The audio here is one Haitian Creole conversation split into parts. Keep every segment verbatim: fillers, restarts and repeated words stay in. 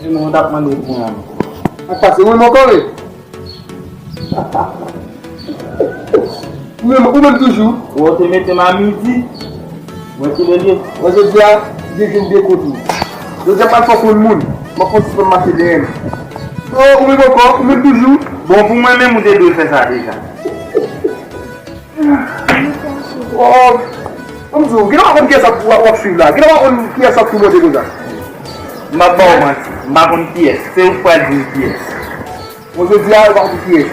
Mwen t ap mande pou mwen. Sa k pase? Ou menm ankò, wi? Ou menm, ou menm toujou? Ou te mete m a midi. Mwen ki lè l ye? Mwen jodi a, Dye vin de kote. Jodi a, m pral fè w konn moun. Mwen fè w sispann mache dèyè m. Oh, ou menm ankò? Ou menm toujou? Bon, pou mwen menm, ou te dwe fè sa deja. Oh, ban m di w, genlè w pa konn kiyès w ap, w ap, w ap swiv la. Genlè w pa konn kiyès w ap sipòte konsa. M p ap ba w manti. M pa konn kiyès. Se ou k pral di m kiyès. Bon, jodi a, ou p ap konn kiyès.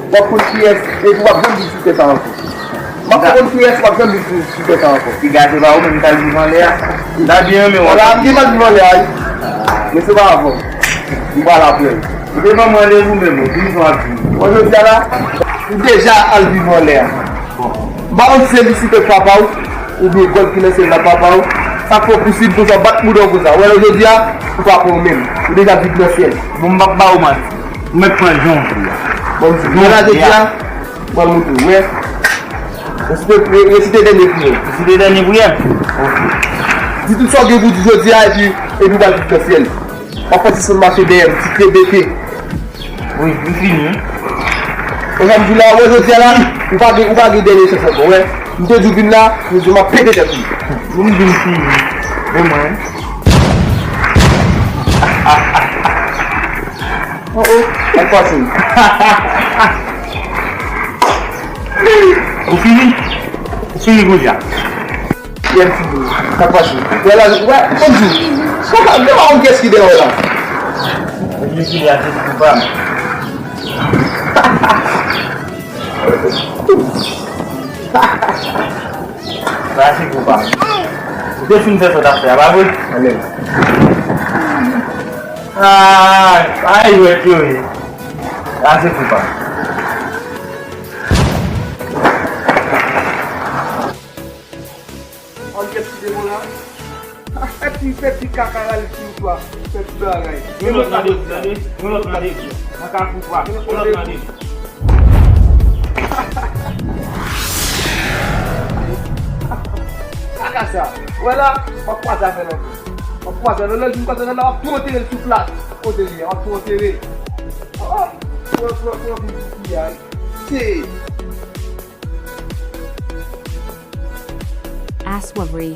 W ap konn kiyès, epi w p ap janm vin sou tè sa ankò. M ap konn kiyès, w p ap janm vin sou, sou tè sa ankò. Piga se pa ou menm k al viv anlè a. M ta byen renmen wè. Wala, m gen mal viv anlè a, wi. Men se pa avè w. M pral apre l. Ou te ban m randevou menm, ou vin sa w ap di. Bon, jodi a la, ou deja al viv anlè a. M pa konn si se bisiklèt papa w, oubyen gòl ki nan syèl la papa w. Sa fè w posib pou sa bat bouda w konsa. Wè, jodi a, ou pa pran w menm. Ou deja viv nan syèl. Bon, m p ap ba ou manti. Ou mèt pran jan w vle a. Bon, m di, mwen la jodi a, mwen montre w, wè. Resite, resite dènye priyè. Resite dènye priyè? Ok. Di tout sa w gen pou di jodi a, epi, epi w pral viv nan syèl. W ap fè ti sonn mache dèyè m, ti krebeke. Wi, m fini, wi. E jan m di la, wè, jodi a la, ou pa gen, ou pa gen dènye chans ankò, wè. M te di w vin la, m di w m ap pete tèt ou. M vin fini. Men mwen. Oh, oh, sa k pase? Ou fini? Ou fini kounye a? Yè m fini. Sa k pase? Wè la, wè, m di w. Sa pa, m pa konn kiyès ki dèyè w la. Mwen ki dèyè a, se ti koupa m. Sa se koupa m. Ou te fin fè sa w t ap fè a, pa vre? Amèn. Ay, ay, jwèt yo ye. Sa se koupa m. Ann kèt ti demon la. Fè ti, fè ti kaka rale ti moutwa. Fè ti bagay. Yon lòt randevou, tande? Yon lòt randevou. Nan Kafou twa. Yon lòt randevou. Kaka sa. Wè la, w ap kwaze avè l ankò. W ap kwaze avè l, lè l vin kwaze avè l la, w ap tou antere l sou plas. Kote li ye, w ap tou antere. Oh, pran, pran, pran vin pou fiyay. Se. Aswavry.